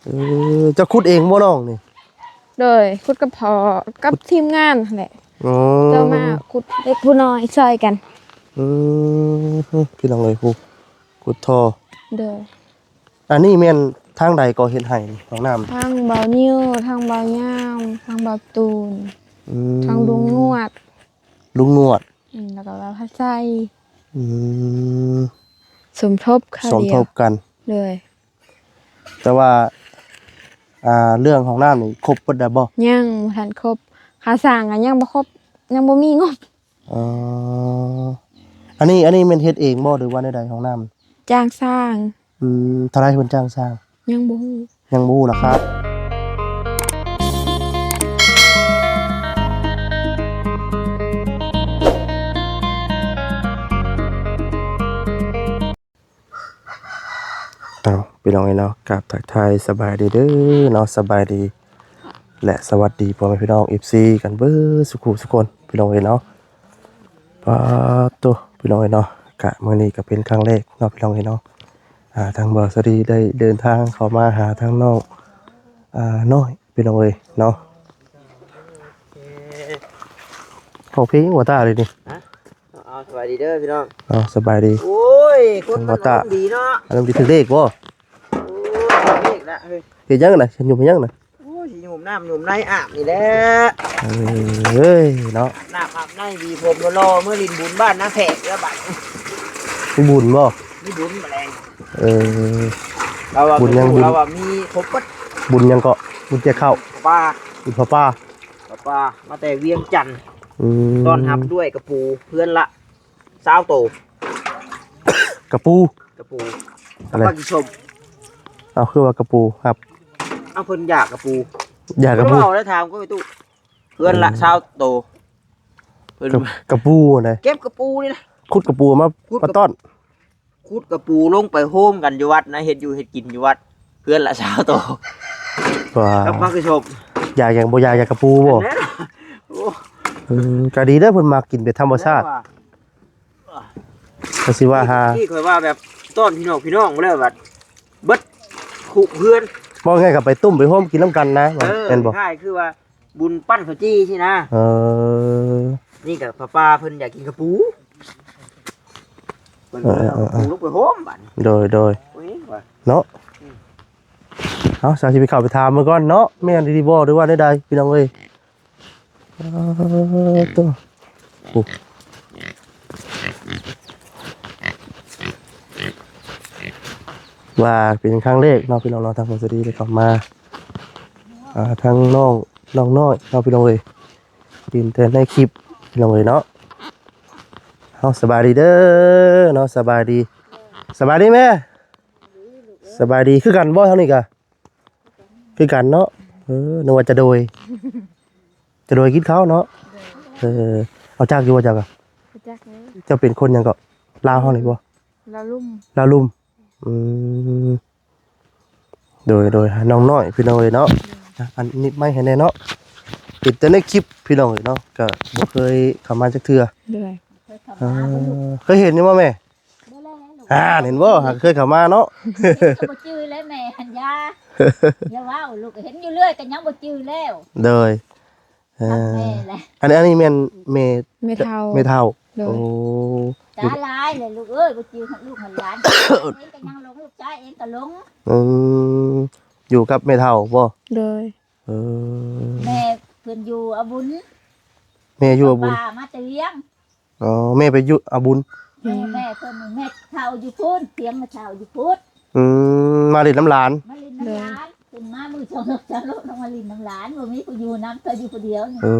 ເອີ ເຈົ້າຂຸດເອງບໍ່ນ້ອງນີ້? ໂດຍ ຂຸດກັບພໍ່ກັບທີມງານຫັ້ນແຫຼະ. ອໍ ເຈົ້າມາຂຸດເລັກຜູ້ນ້ອຍຊ່ອຍກັນ. ອືມ ພີ່ນ້ອງເອີຍ ຜູ້ຂຸດທໍ່. ໂດຍ ອັນນີ້ແມ່ນທາງໃດກໍເຮັດໃຫ້ຫ້ອງນ້ຳ? ທາງບ່າວນິວ ທາງບ່າວຍາມ ທາງບ່າວຕູນ. ອືມ ທາງລຸງນວດ ລຸງນວດ ອືມ ແລ້ວກໍບ່າວພາໄຊ. ອືມ ສົມທົບຄາວດຽວ ສົມທົບກັນ. ໂດຍ ແຕ່ວ່າ ອ່າ ເລື່ອງຫ້ອງນ້ຳນີ້ຄົບເບິດແລ້ວບໍ່? ຍັງບໍ່ທັນຄົບ ຄ່າສ້າງກໍຍັງບໍ່ຄົບ ຍັງບໍ່ມີງົບ. ອໍ ອັນນີ້ ອັນນີ້ແມ່ນເຮັດເອງບໍ່ ຫຼືວ່າແນວໃດຫ້ອງນ້ຳ? ຈ້າງສ້າງ. ອືມ ເທົ່າໃດເພິ່ນຈ້າງສ້າງ? ຍັງບໍ່ຮູ້ ຍັງບໍ່ຮູ້ລາຄາ. ເອົາ ພີ່ນ້ອງເອີຍເນາະ ກາບທັກທາຍສະບາຍດີເດີເນາະ ສະບາຍດີ ແລະ ສະຫວັດດີພໍ່ແມ່ພີ່ນ້ອງ ເອັຟຊີ ກັນເບິດສຸຂູສຸຄົນ ພີ່ນ້ອງເອີຍເນາະ. ປາໂຕ ພີ່ນ້ອງເອີຍເນາະ ກະມື້ນີ້ກະເປັນຄັ້ງແລກເນາະ ພີ່ນ້ອງເອີຍເນາະ ອ່າ ທາງບ່າວສາລີໄດ້ເດີນທາງເຂົ້າມາຫາທາງນ້ອງ ອ່າ ນ້ອຍ ພີ່ນ້ອງເອີຍເນາະ. ຮ້ອງເພງບໍ່ຕາເລີຍນີ້? ຮະ? ເອົາ ສະບາຍດີເດີພີ່ນ້ອງ. ເອົາ ສະບາຍດີ. ໂອ້ຍ ຄົນມັນອາລົມດີເນາະ ອາລົມດີ. ຖືກເລກບໍ່? ໂອ້ຍ ຖືກເລກລະເຮີ້ຍ. ເຮັດຫຍັງນະ? ຫຍຸ້ມເຮັດຫຍັງນະ? ໂອ້ຍ ຊິຫຍຸ້ມນ້ຳຫຍຸ້ມໃນອາບນີ້ແຫຼະ. ເອີຍເນາະ ອາບນ້ຳອາບໃນ ຫວີຜົມຫຼໍ່ໆ ເມືອຫຼິ້ນບຸນບ້ານນາແພກແລ້ວບັດ. ມີບຸນບໍ່? ມີບຸນມາແລງ. ເອີ ລາວວ່າ ບຸນຫຍັງ? ບຸນ ລາວວ່າມີຄົບເບິດ. ບຸນຫຍັງເກາະ? ບຸນແຈກເຂົ້າ ຜ້າປ່າ. ບຸນຜ້າປ່າ ຜ້າປ່າ ມາແຕ່ວຽງຈັນ. ອືມ ຕ້ອນຮັບດ້ວຍກະປູເຮືອນລະຊາວໂຕ. ກະປູ? ກະປູ ອະໄລ? ປາກິສົມ. ເອົາ ຄືວ່າກະປູຮັບ? ເອົາ ເພິ່ນຢາກກະປູ. ຢາກກະປູ. ເວົ້າແລ້ວຖາມກໍໄປຕູ້ ເຮືອນລະຊາວໂຕ. ເພິ່ນ ກະ ກະປູຫັ້ນໃດ? ເກັບກະປູນີ້ນະ ຂຸດກະປູມາ ມາຕ້ອນ. ຂຸດກະປູລົງໄປໂຮມກັນຢູ່ວັດນະ ເຮັດຢູ່ເຮັດກິນຢູ່ວັດ ເຮືອນລະຊາວໂຕ. ວ່າ ກັບມາຄືສົບ. ຢາກຫຍັງບໍ່ຢາກ ຢາກກະປູບໍ່? ນັ້ນແຫຼະ. ໂອ້ ເອີ ກະດີເດີ ເພິ່ນມັກກິນແບບທຳມະຊາດ. ແມ່ນວ່າ ກໍຊິວ່າຫາ ທີ່ຂ້ອຍວ່າແບບຕ້ອນພີ່ນ້ອງ ພີ່ນ້ອງບໍ່ແລ້ວບັດເບິດຄຸເຮືອນ. ເວົ້າງ່າຍກໍໄປຕຸ້ມໄປໂຮມກິນນຳກັນນະ. ເອີ ແມ່ນບໍ່? ຄ້າຍຄືວ່າ ບຸນປັ້ນເຂົ້າຈີ່ຊີ້ນະ. ເອີ ນີ້ກໍພໍ່ປ້າເພິ່ນຢາກກິນກະປູ ເພິ່ນກໍເອົາກະປູລົງໄປໂຮມບັດນີ້. ໂດຍ ໂດຍ ໂອ້ຍວ່າເນາະ. ອືມ ເອົາ ສາວຊິໄປເຂົ້າໄປຖາມເບິ່ງກ່ອນເນາະ ແມ່ນອີ່ຫຼີບໍ່ ຫຼືວ່າແນວໃດ ພີ່ນ້ອງເອີຍ. ເອີ ໂຕ ໂອ້ ວ່າເປັນຄັ້ງແລກເນາະ ພີ່ນ້ອງເນາະ ທາງບ່າວສາລີໄດ້ເຂົ້າມາ ອ່າ ທາງນ້ອງ ນ້ອງນ້ອຍເນາະ ພີ່ນ້ອງເອີຍ ເຫັນແຕ່ໃນຄລິບ ພີ່ນ້ອງເອີຍເນາະ. ເຮົາສະບາຍດີເດີເນາະ ສະບາຍດີ ສະບາຍດີແມ່. ສະບາຍດີຄືກັນບໍ່ ທາງນີ້ກະຄືກັນເນາະ. ເອີ ນຶກວ່າຈະໂດຍ ຈະໂດຍກິນເຂົ້າເນາະ. ເອີ ເອົາຈັກຢູ່ບໍ່ເຈົ້າກະ? ບໍ່ຈັກເລີຍ. ເຈົ້າເປັນຄົນຫຍັງເກາະ? ລາວເຮົານີ້ບໍ່? ລາວລຸ່ມ ລາວລຸ່ມ. ອືມ ໂດຍ ໂດຍ ນ້ອງນ້ອຍ ພີ່ນ້ອງເອີຍເນາະ. ໂດຍ ອັນນີ້ໄມ້ໃຫ້ແດ່ເນາະ ເຫັນແຕ່ໃນຄລິບ ພີ່ນ້ອງເອີຍເນາະ ກະບໍ່ເຄີຍເຂົ້າມາຈັກເທື່ອ. ໂດຍ ເອີ ເຄີຍເຫັນຢູ່ບໍ່ແມ່? ບໍ່ແລ້ວລູກ ອ່າ ເຫັນບໍ່ ຫາເຄີຍເຂົ້າມາເນາະ. ເຫັນກໍບໍ່ຈື່ແລ້ວແມ່ຫັ້ນ ຢ່າ ຢ່າເວົ້າລູກ ເຫັນຢູ່ເລື້ອຍກໍຍັງບໍ່ຈື່ແລ້ວ. ໂດຍ ເອີ ແມ່ແຫຼະ. ອັນນີ້ ອັນນີ້ແມ່ນແມ່ ແມ່ເຖົ້າ ແມ່ເຖົ້າ. ໂດຍ ໂອ້ ຕາຫຼາຍເລີຍລູກເອີຍ ບໍ່ຈື່ຮອດລູກຮອດຫຼານ ເອງກໍຍັງຫຼົງ ລູກຊາຍເອງກໍຫຼົງ. ອືມ ຢູ່ກັບແມ່ເຖົ້າບໍ່? ໂດຍ ເອີ ແມ່ເພິ່ນຢູ່ອະບຸນ ແມ່ຢູ່ອະບຸນ ປ້າມາແຕ່ວຽງ. ອໍ ແມ່ໄປຢູ່ອະບຸນ. ແມ່ ແມ່ເພິ່ນ ແມ່ເຖົ້າຢູ່ພຸ້ນ ທຽງແມ່ເຖົ້າຢູ່ພຸ້ນ. ອືມ ມາຫຼິ້ນນຳຫຼານ ມາຫຼິ້ນນຳຫຼານ. ໂດຍ ຂຶ້ນມາມື້ສອງສາມໂລ ຕ້ອງມາຫຼິ້ນນຳຫຼານ ບໍ່ມີຜູ້ຢູ່ນຳ ເພິ່ນຢູ່ຜູ້ດຽວນີ້. ເອີ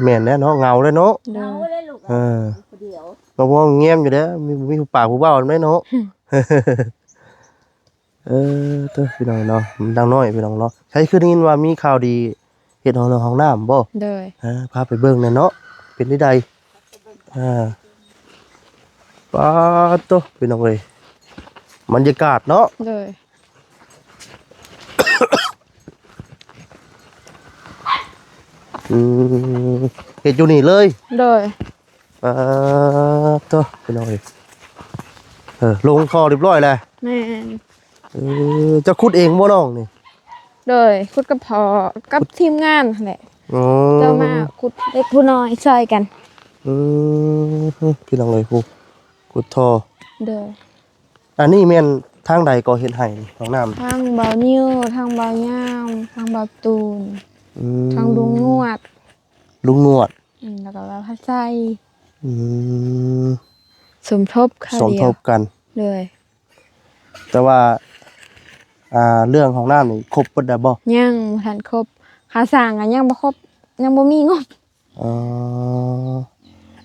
ແມ່ນແຫຼະເນາະ ເຫງົາເລີຍເນາະ. ໂດຍ ເຫງົາເລີຍລູກ ເອີ ຢູ່ຜູ້ດຽວ ເຮົາກໍແງມຢູ່ແລ້ວ ມີ ບໍ່ມີຜູ້ປາກຜູ້ເວົ້ານຳເນາະ. ເອີ ເດີ ພີ່ນ້ອງເນາະ ນາງນ້ອຍ ພີ່ນ້ອງເນາະ. ໃສຄືໄດ້ຍິນວ່າມີຂ່າວດີ ເຮັດຫ້ອງນ້ຳ ຫ້ອງນ້ຳບໍ່? ໂດຍ ເອີ ພາໄປເບິ່ງແດ່ເນາະ ເປັນຈັ່ງໃດ? ອ່າ ປາໂຕ ພີ່ນ້ອງເອີຍ ບັນຍາກາດເນາະ. ໂດຍ ອືມ ເຮັດຢູ່ນີ້ເລີຍ? ໂດຍ ປາໂຕ ພີ່ນ້ອງເອີຍ ເອີ ລົງທໍ່ຮຽບຮ້ອຍແລ້ວ. ແມ່ນ ເອີ ເຈົ້າຂຸດເອງບໍ່ນ້ອງນີ້? ໂດຍ ຂຸດກັບພໍ່ກັບທີມງານຫັ້ນແຫຼະ. ອໍ ຕໍ່ມາຂຸດເລັກຜູ້ນ້ອຍຊ່ອຍກັນ. ອືມ ພີ່ນ້ອງເອີຍ ຜູ້ຂຸດທໍ່. ໂດຍ ອັນນີ້ແມ່ນທາງໃດກໍເຮັດໃຫ້ຫ້ອງນ້ຳ? ທາງບ່າວນິວ ທາງບ່າວຍາວ ທາງບ່າວຕູນ ອືມ ທາງລຸງນວດ ລຸງນວດ ອືມ ແລ້ວກໍບ່າວພັດໄຊ. ອືມ ສົມທົບຄາວດຽວ ສົມທົບກັນ. ໂດຍ ແຕ່ວ່າ ອ່າ ເລື່ອງຫ້ອງນ້ຳນີ້ຄົບເບິດແລ້ວບໍ່? ຍັງບໍ່ທັນຄົບ ຄ່າສ້າງກໍຍັງບໍ່ຄົບ ຍັງບໍ່ມີງົບ. ອໍ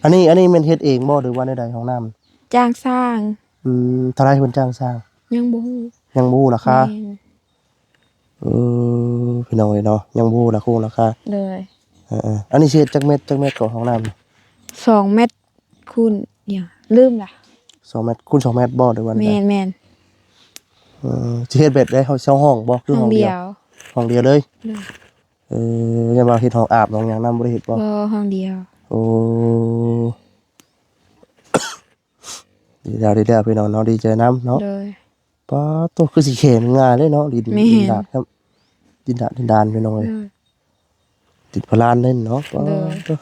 ອັນນີ້ ອັນນີ້ແມ່ນເຮັດເອງບໍ່ ຫຼືວ່າແນວໃດຫ້ອງນ້ຳ? ຈ້າງສ້າງ. ອືມ ເທົ່າໃດເພິ່ນຈ້າງສ້າງ? ຍັງບໍ່ຮູ້ ຍັງບໍ່ຮູ້ລາຄາ. ແມ່ນ ເອີ ພີ່ນ້ອງເອີຍເນາະ ຍັງບໍ່ຮູ້ລາຄົງລາຄາ. ໂດຍ ເອີໆ ອັນນີ້ຊິເຮັດຈັກແມັດ ຈັກແມັດກໍຫ້ອງນ້ຳ? ສອງແມັດຄູນ ດຽວລືມລະ ສອງແມັດຄູນສອງແມັດບໍ່ ຫຼືວ່າ? ແມ່ນໆ ເອີ ຊິເຮັດແບບໃດ ເຮົາເຊົ່າຫ້ອງບໍ່ ຄືຫ້ອງດຽວ? ຫ້ອງດຽວ ຫ້ອງດຽວເລີຍ. ໂດຍ ເອີ ຍັງວ່າເຮັດຫ້ອງອາບຫ້ອງຫຍັງນຳ ບໍ່ໄດ້ເຮັດບໍ່? ບໍ່ ຫ້ອງດຽວ. ໂອ້ ດີແລ້ວ ດີແລ້ວ ພີ່ນ້ອງເນາະ ດີໃຈນຳເນາະ. ໂດຍ ປາດໂທ້ ຄືຊິແຂງງ່າຍເລີຍເນາະ ດິນ ແມ່ນ ດິນດາດ ດິນດາດ ດິນດານ ພີ່ນ້ອງເອີຍ. ໂດຍ ດິນພະລານເລີຍເນາະ. ໂດຍ ປາດໂທ້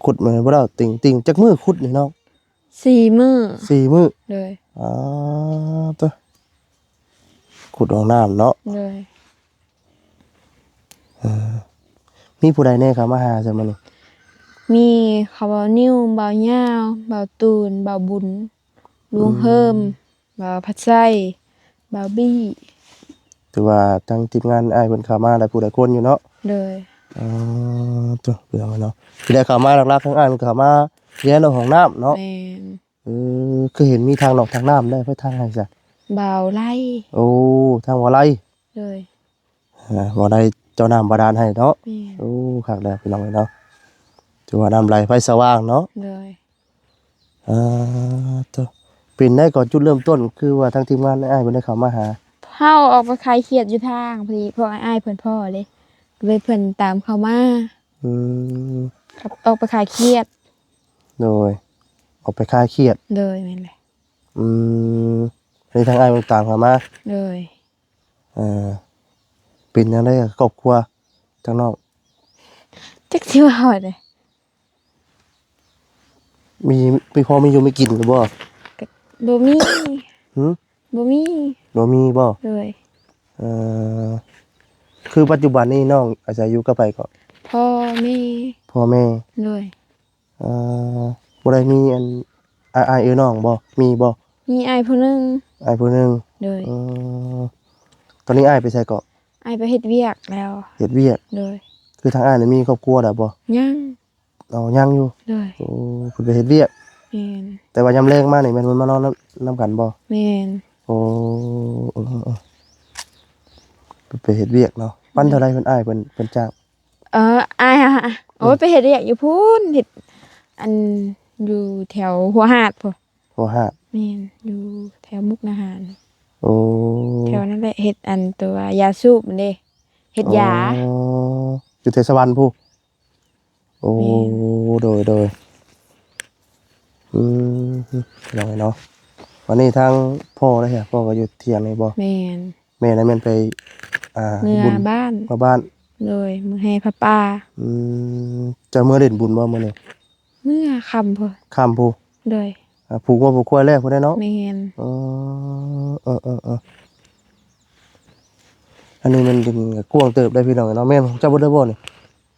ຂຸດມາບໍ່ໄດ້ ຕິ່ງ ຕິ່ງ ຈັກມື້ຂຸດນີ້ນ້ອງ? ສີ່ມື້ ສີ່ມື້. ໂດຍ ປາດໂທ້ ຂຸດຫ້ອງນ້ຳເນາະ. ໂດຍ ເອີ ມີຜູ້ໃດແດ່ເຂົ້າມາຫາຊະມື້ນີ້? ມີ ຂ້າ ບ່າວນິວ ບ່າວຍາວ ບ່າວຕູນ ບ່າວບຸນ ລຸງເຮີມ ອືມ ບ່າວພັດໄຊ ບ່າວບີ້. ຖືວ່າທາງທີມງານອ້າຍເພິ່ນເຂົ້າມາຫຼາຍຜູ້ຫຼາຍຄົນຢູ່ເນາະ. ໂດຍ ອໍ ໂທ້ ພີ່ນ້ອງເນາະ ທີ່ໄດ້ເຂົ້າມາຫຼັກໆ ທາງອ້າຍເພິ່ນເຂົ້າມາແລະເນາະ ຫ້ອງນ້ຳເນາະ. ແມ່ນ ເອີ ຄືເຫັນມີທາງນອກທາງນ້ຳໄດ້ ໄປທາງໃດຊະ? ບ່າວໄລ. ໂອ້ ທາງບ່າວໄລ. ໂດຍ ອ່າ ບໍ່ໄດ້ເຈົ້ານ້ຳບາດານໃຫ້ເນາະ. ແມ່ນ ໂອ້ ຄັກແລ້ວພີ່ນ້ອງເອີຍເນາະ ຖືວ່ານ້ຳໄຫຼໄຟສະຫວ່າງເນາະ. ໂດຍ ອ່າ ໂທ້ ເປັນໄດກໍຈຸດເລີ່ມຕົ້ນ ຄືວ່າທາງທີມງານອ້າຍເພິ່ນໄດ້ເຂົ້າມາຫາ? ເຮົາອອກໄປຂາຍຂຽດຢູ່ທາງ ພໍດີພວກອ້າຍເພິ່ນພໍ້ເດ້ ເລີຍເພິ່ນຕາມເຂົ້າມາ. ອືມ ອອກໄປຂາຍຂຽດ. ໂດຍ ອອກໄປຂາຍຂຽດ. ໂດຍ ແມ່ນແຫຼະ. ອືມ ອັນນີ້ທາງອ້າຍເພິ່ນຕາມເຂົ້າມາ. ໂດຍ ເອີ ເປັນຈັ່ງໃດຄອບຄົວທາງນ້ອງ? ຈັກຊິເວົ້າໃດ ມີ ມີພໍມີຢູ່ມີກິນຫຼືບໍ່? ກໍບໍ່ມີ. ຫື? ບໍ່ມີ. ບໍ່ມີບໍ່? ໂດຍ ເອີ ຄືປັດຈຸບັນນີ້ນ້ອງອາໄສຢູ່ກັບໃຜເກາະ? ພໍ່ແມ່. ພໍ່ແມ່. ໂດຍ ເອີ ບໍ່ໄດ້ມີອັນ ອ້າຍເອື້ອຍນ້ອງບໍ່? ມີບໍ່? ມີອ້າຍຜູ້ໜຶ່ງ. ອ້າຍຜູ້ໜຶ່ງ. ໂດຍ ເອີ ຕອນນີ້ອ້າຍໄປໃສເກາະ? ອ້າຍໄປເຮັດວຽກແລ້ວ. ເຮັດວຽກ. ໂດຍ ຄືທາງອ້າຍນີ້ມີຄອບຄົວແລ້ວບໍ່? ຍັງ. ເອົາ ຍັງຢູ່. ໂດຍ ໂອ້ ເພິ່ນໄປເຮັດວຽກ. ແມ່ນ ແຕ່ວ່າຍາມແລງມານີ້ແມ່ນເພິ່ນມານອນນຳ ນຳກັນບໍ່? ແມ່ນ ໂອ້ ເອີໆ ເພິ່ນໄປເຮັດວຽກເນາະ. ປັນເທົ່າໃດເພິ່ນ ອ້າຍເພິ່ນ ເພິ່ນຈ້າງ? ເອີ ອ້າຍ ໂອ້ຍ ໄປເຮັດວຽກຢູ່ພຸ້ນ ເຮັດ ອັນ ຢູ່ແຖວຫົວຫາດພຸ້ນ. ຫົວຫາດ. ແມ່ນ ຢູ່ແຖວມຸກດາຫານ. ໂອ້ ແຖວນັ້ນແຫຼະ ເຮັດອັນຕົວຢາສູບຫັ້ນເດ້ ເຮັດຢາ. ອໍ ຢູ່ແຖວສະຫວັນພຸ້ນ. ໂອ້ ແມ່ນ ໂດຍ ໂດຍ ອືມ ພີ່ນ້ອງເນາະ. ວັນນີ້ທາງພໍ່ໄດ້ ພໍ່ກໍຢູ່ທ່ຽງນີ້ບໍ່? ແມ່ນ. ແມ່ນ ແມ່ນໄປ ອ່າ ເມືອບ້ານ ເມືອບ້ານ. ໂດຍ ເມືອແຫ່ຜ້າປ່າ. ອືມ ເຈົ້າເມືອຫຼິ້ນບຸນບໍ່ມື້ນີ້? ເມືອຄ່ຳພຸ້ນ. ຄ່ຳພຸ້ນ. ໂດຍ ອ່າ ຜູກງົວຜູກຄວາຍແລ້ວພຸ້ນເນາະ. ແມ່ນ. ເອີ ເອີ ເອີ ເອີ ອັນນີ້ມັນດິນກະກວ້າງເຕີບໄດ໋ພີ່ນ້ອງເນາະ. ແມ່ນຂອງເຈົ້າເບິດເລີຍບໍ່ນີ້?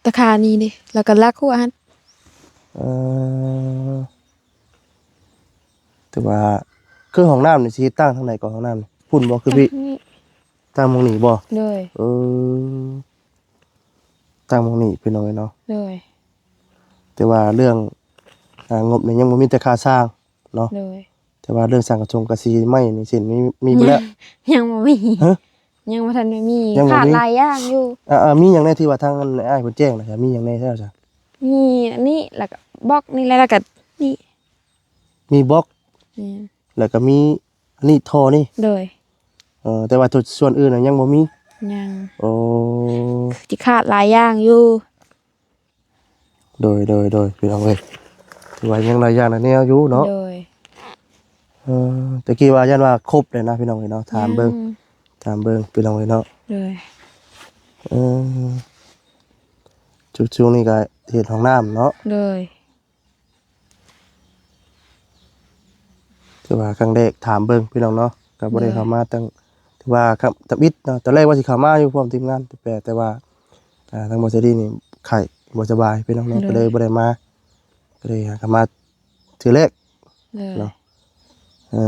ຕາຂານີ້ເດ້ ແລ້ວກໍຫຼັກຫົວຫັ້ນ. ເອີ ຖືວ່າ ຄືຫ້ອງນ້ຳນີ້ຊິຕັ້ງທາງໃດກໍຫ້ອງນ້ຳນີ້? ພຸ້ນບໍ່ ຄືພີ້? ຕັ້ງໝ່ອງນີ້ບໍ່? ໂດຍ ເອີ ຕັ້ງໝ່ອງນີ້ພີ່ນ້ອງເອີຍເນາະ. ໂດຍ ແຕ່ວ່າເລື່ອງ ອ່າ ງົບນີ້ຍັງບໍ່ມີ ແຕ່ຄ່າສ້າງເນາະ. ໂດຍ ແຕ່ວ່າເລື່ອງສັງກະສົງກະສີໄມ້ນີ້ ເສັ້ນມີ ມີບໍ່ແລ້ວ? ຍັງ ຍັງບໍ່ມີ. ຮະ? ຍັງບໍ່ທັນໄດ້ມີ. ຍັງບໍ່ມີ. ຂາດຫຼາຍຢ່າງຢູ່. ອ່າໆ ມີຫຍັງແດ່ທີ່ວ່າທາງອ້າຍເພິ່ນແຈ້ງນະ? ມີຫຍັງແດ່ແທ້ຊະ? ມີອັນນີ້ ແລ້ວກໍບລັອກນີ້ແຫຼະ ແລ້ວກໍນີ້. ມີບລັອກ. ແມ່ນ. ແລ້ວກໍມີອັນນີ້ ທໍ່ນີ້. ໂດຍ ເອີ ແຕ່ວ່າສ່ວນອື່ນນະຍັງບໍ່ມີ. ຍັງ. ໂອ້ ຊິຂາດຫຼາຍຢ່າງຢູ່. ໂດຍ ໂດຍ ໂດຍ ພີ່ນ້ອງເອີຍ ຖືວ່າຍັງຫຼາຍຢ່າງຫຼາຍແນວຢູ່ເນາະ. ໂດຍ ເອີ ຕະກີ້ວ່າຢ້ານວ່າຄົບແລ້ວນະ ພີ່ນ້ອງເອີຍເນາະ. ຖາມເບິ່ງ ຍັງ ຖ ຕາມເບິ່ງພີ່ນ້ອງເອີຍເນາະ. ໂດຍ. ເອີ ຊ່ວງນີ້ກໍເຮັດຫ້ອງນ້ຳເນາະ. ໂດຍ. ຖືວ່າຄັ້ງແລກຖາມເບິ່ງພີ່ນ້ອງເນາະ ກໍບໍ່ໄດ້ ໂດຍ ເຂົ້າມາຕັ້ງ ຖືວ່າທຳອິດເນາະ. ຕອນແລກວ່າຊິເຂົ້າມາຢູ່ພ້ອມທີມງານ ແຕ່ ແຕ່ວ່າ ອ່າ ທາງບໍ່ສະດີນີ້ໄຂ້ບໍ່ສະບາຍພີ່ນ້ອງເນາະ ໂດຍ ກໍເລີຍບໍ່ໄດ້ມາ ກໍເລີຍຫາກໍມາເທື່ອແລກ ໂດຍ ເນາະ. ເອີ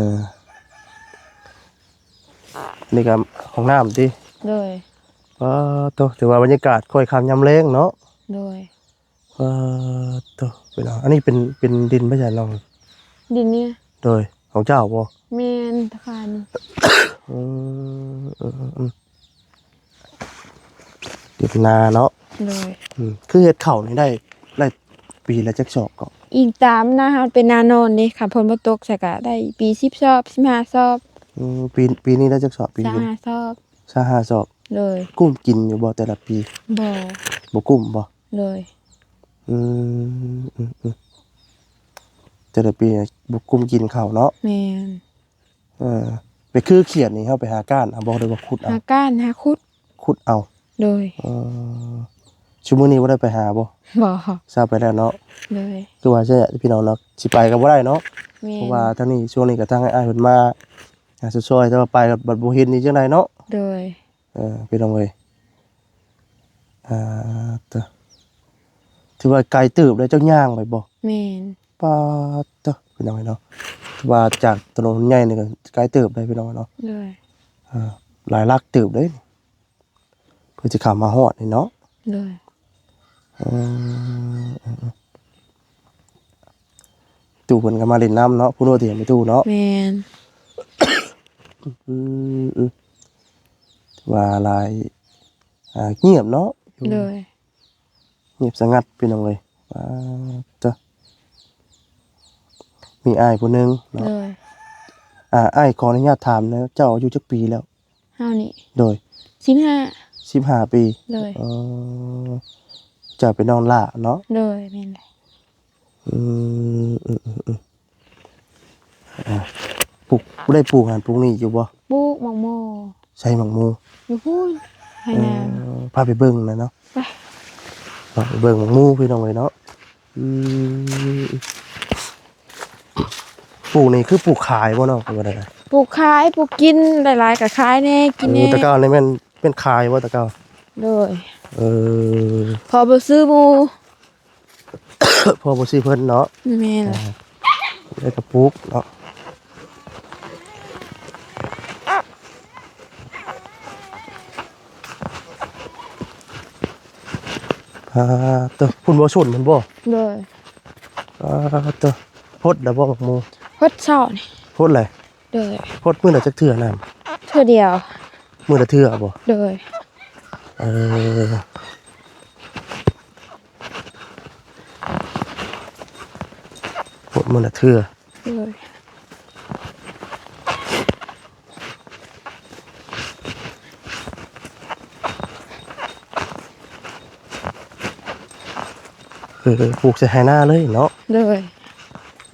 ອັນນີ້ກໍຫ້ອງນ້ຳຕິ? ໂດຍ. ປາໂຕ ຖືວ່າບັນຍາກາດຄ້ອຍຄ່ຳຍາມແລງເນາະ. ໂດຍ. ປາໂຕ ພີ່ນ້ອງ ອັນນີ້ເປັນ ເປັນດິນພະຍານອງ ດິນນີ້? ໂດຍ. ຂອງເຈົ້າບໍ່? ແມ່ນ ຕະຄານນີ້. ອືມ ເອີ ເອີ ເອີ ເປັນນາເນາະ. ໂດຍ. ອືມ ຄືເຮັດເຂົ້ານີ້ໄດ້ ໄດ້ປີລະຈັກຊອບກໍ? ອີງຕາມນາເຮົາ ເປັນນານອນເດ້ ຄັນຝົນບໍ່ຕົກໃສ່ກໍໄດ້ປີສິບຊອບ ສິບຫ້າຊອບ. ອືມ ປີ ປີນີ້ໄດ້ຈັກຊອບ? ປີນີ້ ຊາວຫ້າຊອບ. ຊາວຫ້າຊອບ. ໂດຍ. ກຸ້ມກິນຢູ່ບໍ່ແຕ່ລະປີ? ບໍ່. ບໍ່ກຸ້ມບໍ່? ໂດຍ. ອືມ ອືມ ອືມ ແຕ່ລະປີນີ້ບໍ່ກຸ້ມກິນເຂົ້າເນາະ. ແມ່ນ. ເອີ ໄປຄືຂຽດນີ້ ເຮົາໄປຫາກ້ານເອົາບໍ່ ຫຼືວ່າຂຸດເອົາ? ຫາກ້ານ ຫາຂຸດ ຂຸດເອົາ. ໂດຍ. ເອີ ຊຸມື້ນີ້ບໍ່ໄດ້ໄປຫາບໍ່? ບໍ່. ຊາວໄປແລ້ວເນາະ. ໂດຍ. ຄືວ່າຊັ້ນແຫຼະພີ່ນ້ອງເນາະ ຊິໄປກໍບໍ່ໄດ້ເນາະ. ແມ່ນ. ເພາະວ່າທາງນີ້ ຊ່ວງນີ້ກໍທາງອ້າຍເພິ່ນມາ ອ່າ ຊ່ວຍໆ ແຕ່ວ່າໄປກໍບັດບໍ່ເຫັນນີ້ຈັ່ງໃດເນາະ. ໂດຍ. ເອີ ພີ່ນ້ອງເອີຍ ອ່າ ຕະ ຖືວ່າໄກເຕີບເລີຍ ເຈົ້າຍ່າງໄປບໍ່? ແມ່ນ. ປາດເຕີ ພີ່ນ້ອງເອີຍເນາະ ຖືວ່າຈາກຖະໜົນໃຫຍ່ນີ້ກໍໄກເຕີບເລີຍ ພີ່ນ້ອງເນາະ. ໂດຍ. ອ່າ ຫຼາຍຫຼັກເຕີບເດ້ ເພື່ອຊິເຂົ້າມາຮອດນີ້ເນາະ. ໂດຍ. ເອີ ເອີ ເອີ ຕູ້ເພິ່ນກໍມາຫຼິ້ນນຳເນາະ ຜູ້ໂນ້ດທີ່ເຫັນແມ່ຕູ້ເນາະ. ແມ່ນ. ອືມ ອືມ ວ່າຫຼາຍ ອ່າ ງຽບເນາະ. ໂດຍ. ງຽບສະຫງັດ ພີ່ນ້ອງເອີຍ. ປາດເຕີ ມີອ້າຍຜູ້ໜຶ່ງເນາະ. ໂດຍ. ອ່າ ອ້າຍຂໍອະນຸຍາດຖາມແດ່ ເຈົ້າອາຍຸຈັກປີແລ້ວ? ເຮົານີ້? ໂດຍ. ສິບຫ້າ. ສິບຫ້າປີ. ໂດຍ. ເອີ ເຈົ້າເປັນນ້ອງຫຼ້າເນາະ? ໂດຍ ແມ່ນແຫຼະ. ອືມ ອືມ ອືມ ອືມ ອ່າ ປູກ ໄດ້ປູກຫັ້ນປູກນີ້ຢູ່ບໍ່? ປູກໝາກໂມ. ໃສ່ໝາກໂມ? ຢູ່ພຸ້ນ ໄຮ່ນາ. ເອີ ພາໄປເບິ່ງແດ່ເນາະ. ໄປ ພາໄປເບິ່ງໝາກໂມ ພີ່ນ້ອງເອີຍເນາະ. ອືມ ປູກນີ້ຄືປູກຂາຍບໍ່ນ້ອງ ຫຼືວ່າແນວໃດ? ປູກຂາຍ ປູກກິນ ຫຼາຍໆກໍຂາຍແດ່ ກິນແດ່. ເອີ ແຕ່ເກົ່ານີ້ແມ່ນ ແມ່ນຂາຍບໍ່ແຕ່ເກົ່າ? ໂດຍ. ເອີ ພໍບໍ່ຊື້ໝູ່ ພໍບໍ່ຊື້ເພິ່ນເນາະ. ແມ່ນ. ອ່າ ແລ້ວກໍປູກເນາະ. ອ່າ ໂຕ ພຸ້ນບໍ່ ສົນພຸ້ນບໍ່? ໂດຍ. ອ່າ ໂຕ ຫົດແລ້ວບໍ່ໝາກໂມ? ຫົດເຊົ້ານີ້. ຫົດແລ້ວ? ໂດຍ. ຫົດມື້ລະຈັກເທື່ອນ້ຳ? ເທື່ອດຽວ. ມື້ລະເທື່ອບໍ່? ໂດຍ. ເອີ ຫົດມື້ລະເທື່ອ. ໂດຍ. ເອີ ປູກໃສ່ໄຮ່ນາເລີຍເນາະ. ໂດຍ.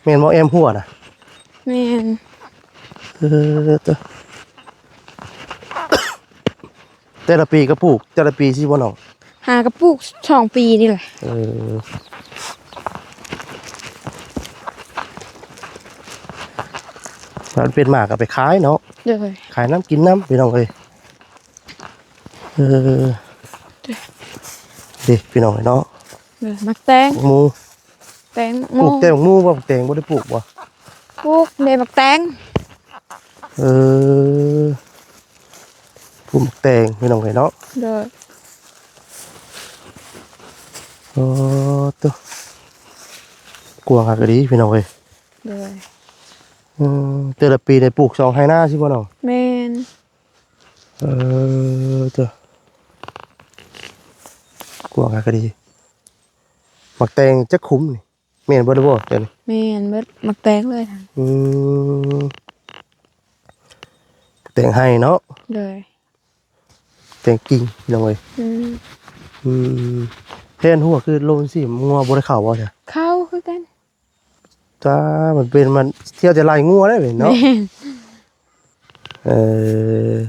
ແມ່ນບໍ່ ແອ້ມຮົ້ວນະ? ແມ່ນ. ເອີ ເຕີ ແຕ່ລະປີກໍປູກ ແຕ່ລະປີຊີ້ບໍ່ນ້ອງ? ຫາກໍປູກສອງປີນີ້ແຫຼະ. ເອີ ມັນເປັນໝາກກໍໄປຂາຍເນາະ. ໂດຍ. ຂາຍນຳກິນນຳ ພີ່ນ້ອງເອີຍ. ເອີ ເດ້ ພີ່ນ້ອງເອີຍເນາະ. ເອີ ໝາກແຕງ ໝາກໝູ່. ແຕງ ໝາກໝູ່. ປູກແຕ່ໝາກໝູ່ບໍ່? ແຕງບໍ່ໄດ້ປູກບໍ່? ປູກເດ້ ໝາກແຕງ. ເອີ ປູກໝາກແຕງ ພີ່ນ້ອງເອີຍເນາະ. ໂດຍ. ໂອ້ ໂຕ ກວ້າງຄັກອີ່ຫຼີ ພີ່ນ້ອງເອີຍ. ໂດຍ. ອືມ ແຕ່ລະປີໄດ້ປູກສອງໄຮ່ນາຊີ້ບໍ່ນ້ອງ? ແມ່ນ. ເອີ ໂຕ ກວ້າງຄັກອີ່ຫຼີ. ໝາກແຕງຈັກຂຸມນີ້? ແມ່ນເບິດແລ້ວບໍ່ເຈົ້ານີ້? ແມ່ນເບິດ ໝາກແຕງເລີຍ. ອືມ ແຕງໄຮ່ເນາະ. ໂດຍ. ແຕງກິ່ງ ພີ່ນ້ອງເອີຍ. ອືມ ອືມ ແຜ່ນຫົວຄືລົງຊີ້ ງົວບໍ່ໄດ້ເຂົ້າບໍ່? ເຂົ້າຄືກັນ. ຕາ ມັນເປັນ ມັນທ່ຽວແຕ່ໄລ່ງົວໄດ້ເນາະ. ແມ່ນ. ເອີ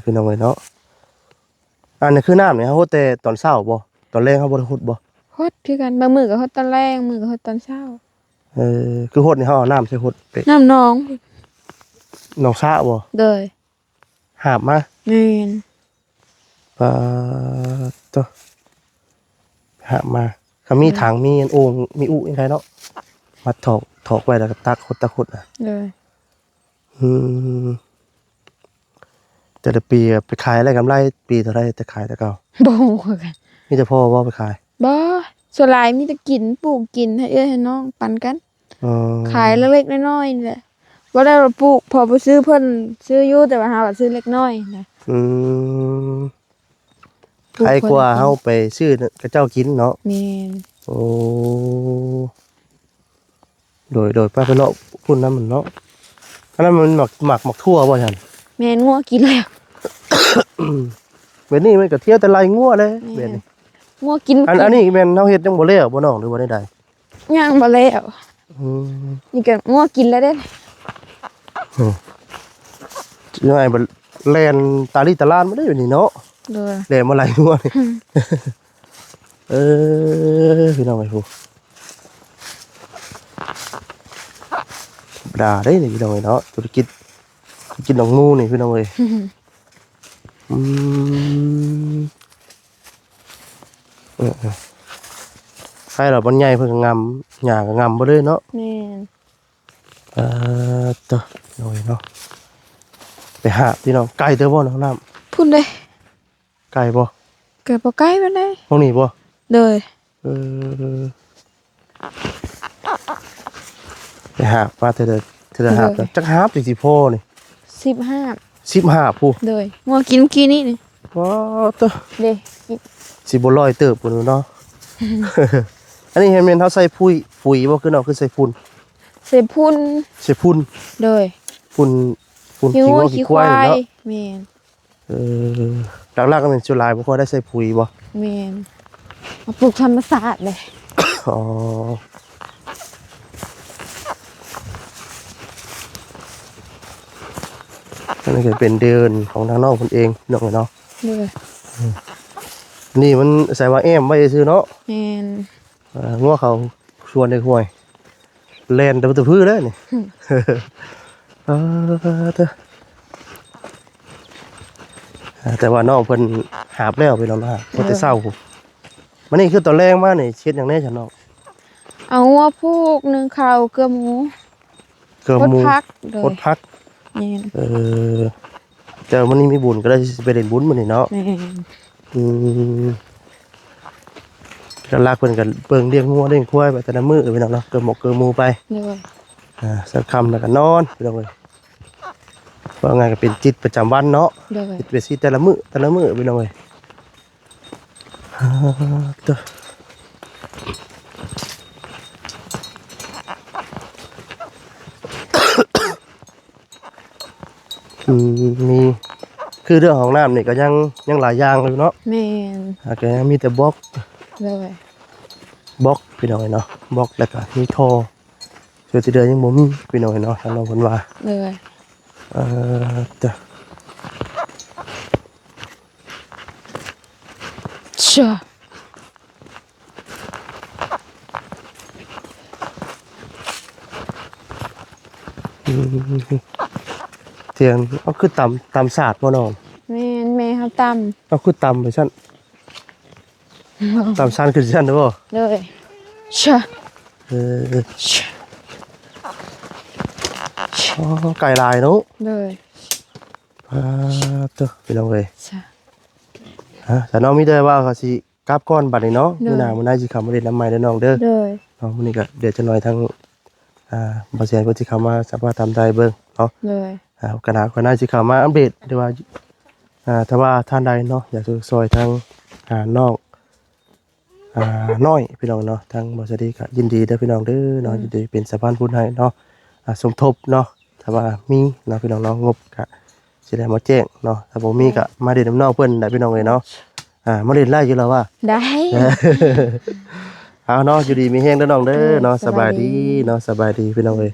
ພີ່ນ້ອງເອີຍເນາະ ອັນນີ້ຄືນ້ຳນີ້ເຮົາຫົດແຕ່ຕອນເຊົ້າບໍ່? ຕອນແລງເຮົາບໍ່ໄດ້ຫົດບໍ່? ຫົດຄືກັນ ບາງມື້ກໍຫົດຕອນແລງ ບາງມື້ກໍຫົດຕອນເຊົ້າ. ເອີ ຄືຫົດນີ້ເຮົາເອົານ້ຳໃສ່ຫົດເປະ ນ້ຳໜອງ ໜອງສະບໍ່? ໂດຍ ຫາບມາ ແມ່ນ ປາດໂທ້ ຫາບມາ ຄັນມີ ໂດຍ ຖັງ ມີອັນໂອ່ງ ມີອຸຫຍັງໄດ້ເນາະ ມາຖອກ ຖອກໄວ້ ແລ້ວກໍຕັກຫົດ ຕັກຫົດນະ ໂດຍ ອືມ ແຕ່ລະປີໄປຂາຍໄດ້ກຳໄລປີເທົ່າໃດ ແຕ່ຂາຍແຕ່ເກົ່າ? ບໍ່ຮູ້ຄືກັນ ມີແຕ່ພໍ່ບໍ່ໄປຂາຍ? ບໍ່ ສ່ວນຫຼາຍມີແຕ່ກິນ ປູກກິນໃຫ້ເອື້ອຍໃຫ້ນ້ອງປັນກັນ ອໍ ຂາຍເລັກໆນ້ອຍໆນີ້ແຫຼະ ບໍ່ໄດ້ວ່າປູກ ເພາະບໍ່ຊື້ເພິ່ນ ຊື້ຢູ່ ແຕ່ວ່າຫາວ່າຊື້ເລັກນ້ອຍນະ ອືມ ປູກ ໄຄກວ່າເພິ່ນກິນ ເຮົາໄປຊື້ຂະເຈົ້າກິນເນາະ ແມ່ນ ໂອ້ ໂດຍ ໂດຍ ໄປ ໄປເລາະພຸ້ນນຳມັນເນາະ ອັນນັ້ນມັນໝາກ ໝາກ ໝາກຖົ່ວບໍ່ຊັ້ນ? ແມ່ນ ງົວກິນແລ້ວ ແບບນີ້ມັນກໍທ່ຽວແຕ່ໄລ່ງົວແຫຼະ ແມ່ນ ແບບນີ້ ງົວກິນ ອັນ ກິນ ອັນນີ້ແມ່ນເຮົາເຮັດຍັງບໍ່ແລ້ວບໍ່ນ້ອງ ຫຼືວ່າໃດ? ຍັງບໍ່ແລ້ວ ອືມ ນີ້ກໍງົວກິນແລ້ວເດ້ ອືມ ຊິໃຫ້ມັນແລ່ນຕາລີຕາລານມາເດ້ນີ້ເນາະ ໂດຍ ແລ່ນມາໄລ່ງົວນີ້ ເອີ ພີ່ນ້ອງເອີຍ ໂຫ ທຳມະດາເດ້ນີ້ພີ່ນ້ອງເອີຍເນາະ ທຸລະກິດ ກິນນ້ອງໝູນີ້ພີ່ນ້ອງເອີຍ ອືມ ເອີໆ ໃຫ້ລະມັນໃຫຍ່ເພິ່ນກໍງຳ ຫຍ້າກໍງຳເບິດເລີຍເນາະ ແມ່ນ ເອີ ໂຕ ໂດຍເນາະ ໄປຫາພີ່ນ້ອງ ໄກເຕີບບໍ່ນ້ອງນ້ຳ? ພຸ້ນເດ້ ໄກບໍ່? ກໍບໍ່ໄກປານໃດ ຫ້ອງນີ້ບໍ່? ໂດຍ ເອີ ໄປຫາບມາເທື່ອ ເທື່ອລະຫາບ ໂດຍ ຈັກຫາບຈັ່ງຊິພໍນີ້? ສິບຫາບ ສິບຫາບພຸ້ນ ໂດຍ ງົວກິນມື້ກີ້ນີ້ນີ້ ວ້າວ ໂຕ ເດ້ ຊິບໍ່ລອຍເຕີບພຸ້ນເນາະ ອັນນີ້ແມ່ນເຮົາໃສ່ຝຸ່ນ ຝຸ່ນບໍ່ ຄືເນາະ ຄືໃສ່ຝຸ່ນ ໃສ່ຝຸ່ນ ໃສ່ຝຸ່ນ ໂດຍ ຝຸ່ນ ຝຸ່ນຂີ້ງົວຂີ້ຄວາຍເນາະ ແມ່ນ ເອີ ຫຼັກໆແມ່ນສ່ວນຫຼາຍບໍ່ຄ່ອຍໄດ້ໃສ່ຝຸ່ນບໍ່? ແມ່ນ ເຮົາປູກທຳມະຊາດເດ້ ອໍ ອັນນີ້ກໍເປັນເດີ່ນຂອງທາງນ້ອງເພິ່ນເອງ ພີ່ນ້ອງເອີຍເນາະ ໂດຍ ນີ້ມັນໃສ່ວ່າແອ້ມໄວ້ຊື່ເນາະ ແມ່ນ ເອີ ງົວເຂົ້າສວນເດັກຫ້ວຍ ແລ່ນແຕ່ປະຕູພືເລີຍນີ້ ອືມ ເອີ ເດີ ອ່າ ແຕ່ວ່ານ້ອງເພິ່ນຫາບແລ້ວ ພີ່ນ້ອງເນາະ ເພິ່ນແຕ່ເຊົ້າ ໂດຍ ມື້ນີ້ຄືຕອນແລງມານີ້ເຮັດຫຍັງແດ່ຊັ້ນນ້ອງ? ເອົາງົວຜູກ ໜຶ້ງເຂົ້າ ເກືອໝູ ເກືອໝູ ປົດຜັກ ໂດຍ ປົດຜັກ ແມ່ນ ເອີ ແຕ່ມື້ນີ້ມີບຸນກໍເລີຍຊິໄປຫຼິ້ນບຸນມື້ນີ້ເນາະ ແມ່ນ ອືມ ຫຼັກໆເພິ່ນກໍເບິ່ງລ້ຽງງົວລ້ຽງຄວາຍໄປແຕ່ລະມື້ ພີ່ນ້ອງເນາະ ເກີມໝົກເກີມໝູໄປ ໂດຍ ອ່າ ເຊົ້າຄ່ຳແລ້ວກໍນອນ ພີ່ນ້ອງເອີຍ ເວົ້າງ່າຍກໍເປັນກິດປະຈຳວັນເນາະ ໂດຍ ເຮັດໄປຊີ້ແຕ່ລະມື້ ແຕ່ລະມື້ ພີ່ນ້ອງເອີຍ ອ່າ ໂຕ ອືມ ມີ ຄືເລື່ອງຫ້ອງນ້ຳນີ້ກໍຍັງ ຍັງຫຼາຍຢ່າງຢູ່ເນາະ ແມ່ນ ອ່າ ກໍຍັງມີແຕ່ບລັອກ ໂດຍ ບລັອກ ພີ່ນ້ອງເອີຍເນາະ ບລັອກ ແລ້ວກໍມີທໍ່ ສ່ວນທີ່ເຫຼືອຍັງບໍ່ມີ ພີ່ນ້ອງເອີຍເນາະ ທາງນ້ອງເພິ່ນວ່າ ໂດຍ ເອີ ເດີ ຊະ ອືມ ທຽນ ເອົາ ຄືຕຳ ຕຳສາດບໍ່ນ້ອງ? ແມ່ນ ແມ່ເຮົາຕຳ ເອົາ ຄືຕຳໄປຊັ້ນ ຕຳຊັ້ນຂຶ້ນຊັ້ນເດີບໍ່? ໂດຍ ຊະ ເອີ ຊະ ອໍ ໄກ່ຫຼາຍເນາະ ໂດຍ ອ່າ ໂທ້ ພີ່ນ້ອງເອີຍ ຊະ ຮະ ສາວນ້ອງມີແຕ່ວ່າເຂົາຊິ ກັບກ່ອນບັດນີ້ເນາະ ໂດຍ ມື້ໜ້າມື້ໃນຊິເຂົ້າມາຫຼິ້ນນຳໃໝ່ເດີນ້ອງເດີ ໂດຍ ເນາະ ມື້ນີ້ກໍດຽວຈັກໜ້ອຍທາງ ອ່າ ບ່າວແສນເພິ່ນຊິເຂົ້າມາສຳພາດຖາມໄທເບິ່ງເນາະ ໂດຍ ອ່າ ກໍໜ້າ ກໍໜ້າຊິເຂົ້າມາອັບເດດ ຫຼືວ່າ ອ່າ ຖ້າວ່າທ່ານໃດເນາະ ຢາກຈະຊ່ອຍທາງ ອ່າ ນ້ອງ ອ່າ ນ້ອຍ ພີ່ນ້ອງເນາະ ທາງບ່າວສາລີກໍຍິນດີເດີພີ່ນ້ອງເດີເນາະ ໂດຍ ຍິນດີເປັນສະພານບຸນໃຫ້ເນາະ ອ່າ ສົມທົບເນາະ ຖ້າວ່າມີເນາະ ພີ່ນ້ອງເນາະ ງົບກະຊິໄດ້ມາແຈ້ງເນາະ ຖ້າບໍ່ມີກະມາຫຼິ້ນນຳນ້ອງເພິ່ນໄດ້ພີ່ນ້ອງເອີຍເນາະ ອ່າ ມາຫຼິ້ນໄດ້ຢູ່ແລ້ວວ່າ ໄດ້ ເອົາເນາະ ຢູ່ດີມີແຮງເດີນ້ອງເດີເນາະ ເອີ ສະບາຍດີ ສະບາຍດີເນາະ ສະບາຍດີພີ່ນ້ອງເອີຍ.